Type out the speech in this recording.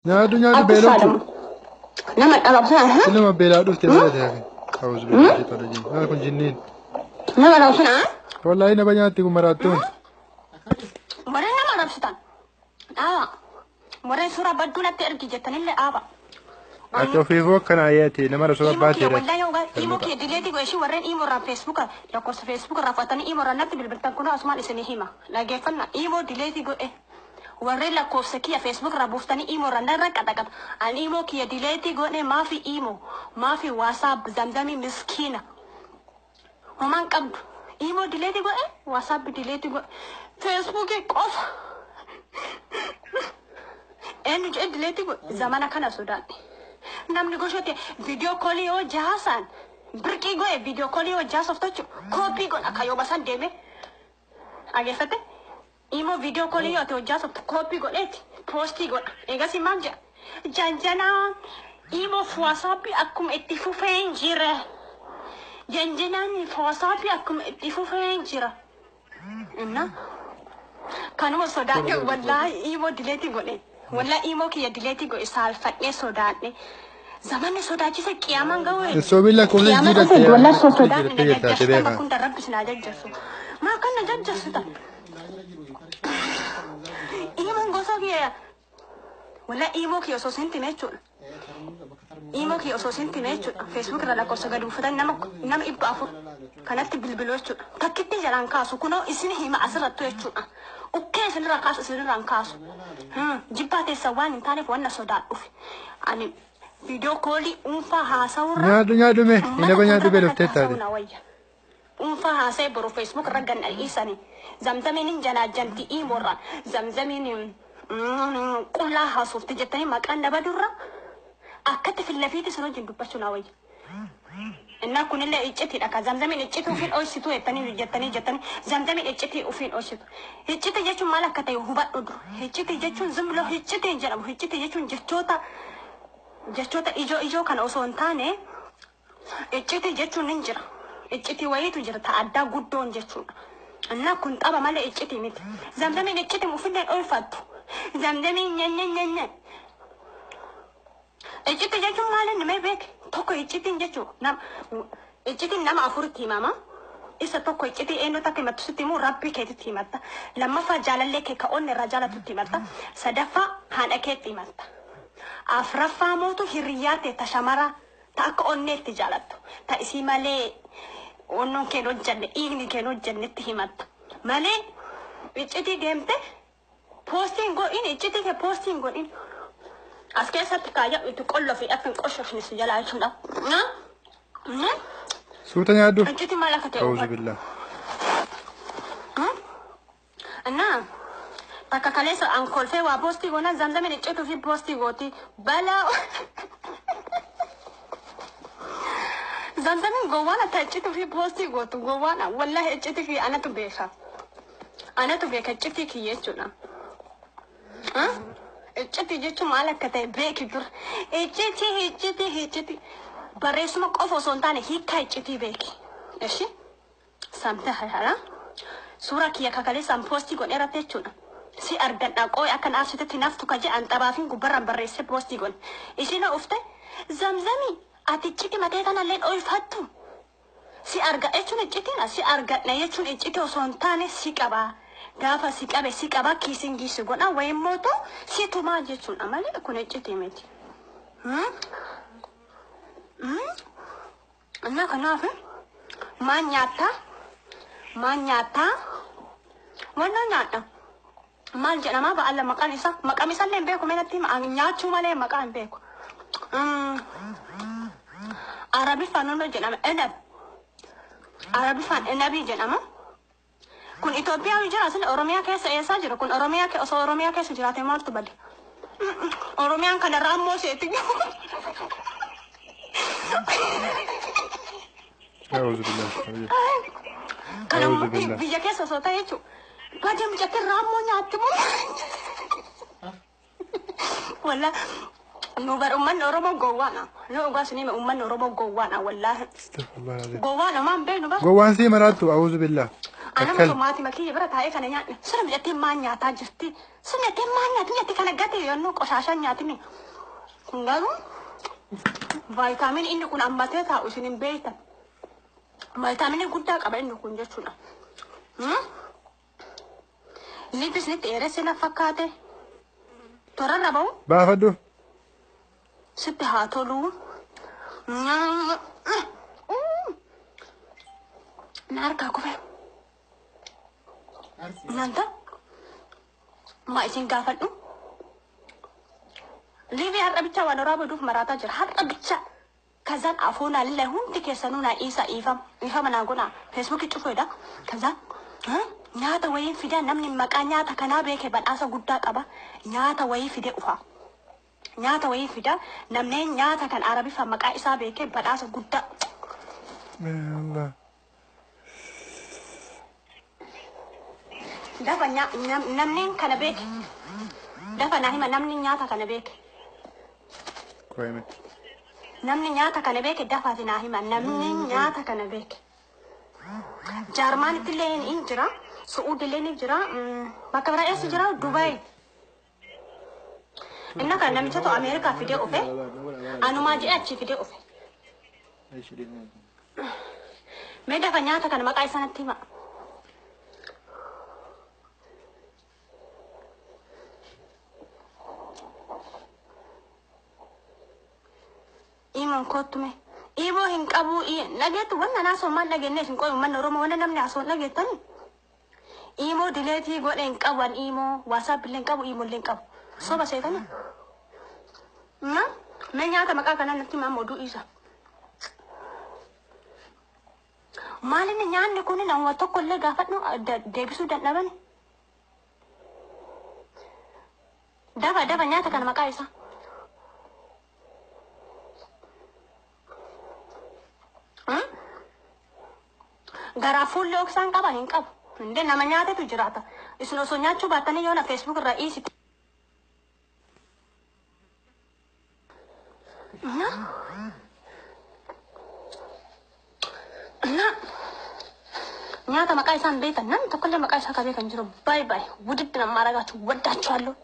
Nyaadhu nyaadhu Akka beeloftu. saadamu. Nama dhababsana. Siluma beelaa dhufte malee ta'e. A'uuzu billaahi shaytaan rajiim. Maal kun jinniin? Nama dhababsana. Wallaahi nama nyaatti kun maraattuun. Warreen nama arrabsitan. Dhaaba. Warreen suuraa badduu natti ergi jettanillee dhaaba. Ati ofiifuu akkana ayyaati nama rasuu Imo abbaa kiyya ta'e. wallahi yoo imo kiyya dileetii godhe ishii warreen imo irraa feesbuuka lakkoofsa feesbuuka irraa fudhatanii imo irraa natti bilbiltan kunoo asumaan isinii hima. Dhageeffannaa imo dileetii godhe. Warreen lakkoofsa kiyya feesbuuk irraa buuftanii imo irraa narra qaxaqata. Ani imo kiyya dileetii godhe maafi imo maafi waasaap zamzamii miskiina. Homaan qabdu. Imo dileetii godhe waasaap dileetii godhe feesbuukii qofa. Eenyu jedhe dileetii godhe zamana kana sodaadhe. Namni gosoota viidiyoo koolii yoo jahaasaan birqii godhe viidiyoo koolii yoo jahaasoof tochu koopii godha kan yoo basan deeme. Dhageeffate immoo viidiyoo koolii yoo ta'e hojjaasoftu koopii godheeti poostii godha. Eegas maal jedha? Janjanaan immoo waasaappii akkuma itti fufeen jira. Janjanaan waasaappii akkuma itti fufeen jira. Inna kanuma sodaadhe wallaahi immoo dileetii godhe. Wallaahi immoo kiyya dileetii godhe saalfadhee sodaadhe. Zamanni sodaachisa qiyaamaan ga'u. Soobiin lakkoofsa Qiyaamaan jijjiiratte dhufe wallaahi sosodaadhe na jijjiirattee jirtaate jajjarsita beekaa. bakka rabbi sinaa jajjarsu. Maa kan na jajjarsita? Imoon gosa kiyya wallaahi imoo kiyya osoo isin time jechuudha. Imoo kiyya osoo isin time jechuudha. Feesbuuk irra lakkoofsa gadi buufatan nama nama 400 kanatti bilbiluu jechuudha. Takkitti jalaan kaasu kunoo isin hima asirrattu jechuudha. Ukkee isinirraa kaasu isinirraan kaasu. Jibbaa teessa waan hin taaneef wanna sodaadhuuf. Ani viidiyoo koolii dhuunfaa haasawurra Nyaadhu nyaadhu mee uummata nama nyaadhu fuuldura beeloftee irratti taate. haasawuu na wayya. Dhuunfaa haasa'e boru feesbuuk irra ganna dhiisanii. Zamzamiin hin janaajjanti iimoorraan. Zamzamiin qullaa haasofte jettanii maqaan nama durra akkatti fillafiitti sun wajjin dubbachuu na wayya. Innaa kunillee iccitiidha ka zamzamiin iccitii ofiin dhoysitu jettanii jettanii jettanii zamzamiin iccitii ofiin dhoysitu. Iccitii jechuun maal akka ta'e hubadhu dur. Iccitii jechuun zimloo iccitii hin jedhamu. Iccitii jechuun jechoota jechoota ijoo ijoo kana osoo hin taane iccitii jechuun hin jira. Iccitii wayiitu jira ta addaa guddoon jechuudha. Innaa kun xaba malee iccitii miti. Zamzamiin iccitii ofillee dhoyfattu. Zamzamiin nyanya nyanya. Iccitii jechuun maal inni mee beek? Tokko iccitiin jechuun nama iccitiin nama afuritti himama. Isa tokko iccitii eenyutu akka himattu sitti himu rabbii keetitti himatta. Lammaffaa jaalallee kee ka onni irraa jaalatutti himatta. Sadaffaa haadha keetti himatta. Afraffaa mootu hiriyyaa ta'e ta shamara ta akka onneetti jaalattu. Ta isii malee onnoon keen hojjanne dhiigni keen hojjannetti himatta. Malee iccitii deemte poostiin godhin iccitii kee poostiin godhin. As keessatti kaayyaa itti qolloo fi akka hin qoshofne si jalaa jechuudha. Suuta nyaadhu. Iccitii maal akka ta'e A'uuzu hubadhu. billaa. Innaa bakka kaleessa an kolfee waa poostii goona zamzamiin iccituu fi poostii gooti balaa. Zamzamiin gowwaan ata iccituu fi poostii gootu gowwaan wallahi iccitii fi anatu beeka. Anatu beeka iccitii kiyya jechuudha. Iccitii jechuun maal akka ta'e beeki dura. Iccitii iccitii iccitii barreessuma qofa osoo hin taane hiikkaa iccitii beeki. Ishi samte haala suuraa kiyya kakaleessaan poostii godheerratti jechuudha. Si argadha qooyi akka na aarsitetti naftu ka jedhan xabaafin gubbarraan barreessee poostii godhe. Ishiin ufte zamzamii ati iccitii matee kanallee dhoyfattu. Si arga jechuun iccitiin si argadha jechuun iccitii osoo hin taane si qabaa. Gaafa si qabe si qaba kiisiin giisi godha wayin mootu si tumaa jechuudha malee kun iccitii miti. Innaa kanaaf maal nyaattaa? Maal nyaattaa? Wannan nyaadha. Maal jedhama ba'aalla maqaan isaa maqaan isaallee hin beeku mee natti hima nyaachuu malee maqaa hin beeku. Arabiffaan nono jedhama enab. Arabiffaan enabii jedhama. Kun Itoophiyaa jira asin Oromiyaa keessa eessaa jira kun Oromiyaa osoo Oromiyaa keessa jiraate maaltu bade? Oromiyaan kana raammoo seeti. A'uuzu billaa. Kana A'uuzu billaa. biyya keessa osoo ta'e jechuudha. Bade mucatti raammoo nyaatti moo? Walla nu bar uummanni Oromoo gowwaadha. Nu dhugaa isinii hima uummanni Oromoo gowwaadha wallaahi. Astaghfirullah alazim. Gowwaadha maan beeknu bar. Gowwaan sii maraattu a'uuzu billaa. Anama Akkan. Maatii makiyya bira taa'ee kana nyaadhe. Suna midhattee maal nyaataa jirti? Suna midhattee maal nyaati? Midhattee kana gate yommuu qoshaashaa nyaatini. Kun garuu vaayitaamiin inni kun ammatee taa'u isin hin beektan. Vaayitaamiinii guddaa qaba inni kun jechuudha. Liifis isinitti dheeresse na fakkaate. Torarra bahu Baafadhu. Sitti haa toluu. Na harkaa kufe. Nanta maa isin gaafadhu. Liivii har'a bichaa waan horaa baduuf maraataa jira. Har'a bichaa. Kazaan afoonaa lillee hundi keessanuu naa dhiisa dhiifama. Dhiifama naa godhaa. Feesbuukii cufuudha. Kazaan nyaata wayii fidaa namni maqaa nyaata kanaa beeke badhaasa guddaa qaba. Nyaata wayii fide dhufa. Nyaata wayii fida namni nyaata kan Arabiffaa maqaa isaa beekee badhaasa guddaa. Allah. Dafa namni kana beeke. Dafa naa hima namni nyaata kana beeke. Qoyme. Namni nyaata kana beeke dafaati naa hima namni nyaata kana beeke. Jaarmaanitti illee ni jira. Su'uudi illee ni jira. Bakka biraa eessa jira? Dubaay. Inna kan namichatu Ameerikaa fidee dhufe. Anumaa jedhee achi fidee dhufe. Mee dafa nyaata kana maqaa isaanitti hima. Imoon kottume. Imoo hin qabu dhageettu wanna naasoo maal dhageenye isin qoyu manni Oromoo wanna namni haasoo hin dhageettani. Imoo dileetii godhe hin qabu an imoo waasaap illee hin qabu imoo illee hin qabu. Soba seetani. Na mee nyaata maqaa kanaa natti himaa oduu isa. Maal inni nyaanni kun nama tokko illee gaafadhu deebisuu dadhaban. Dafa dafa nyaata kana maqaa isaa. Garaa fuullee oksaan qaba hin qabu. Hundee nama nyaatetu jiraata. Isin osoo nyaachuu baattanii yoona Facebook irraa dhiisite. Na? Na? Nyaata maqaa isaan beekan namni tokkollee maqaa isaa ka beekan jiru. Baay'ee baay'ee wudiddi nama aragachu ወዳችኋለሁ።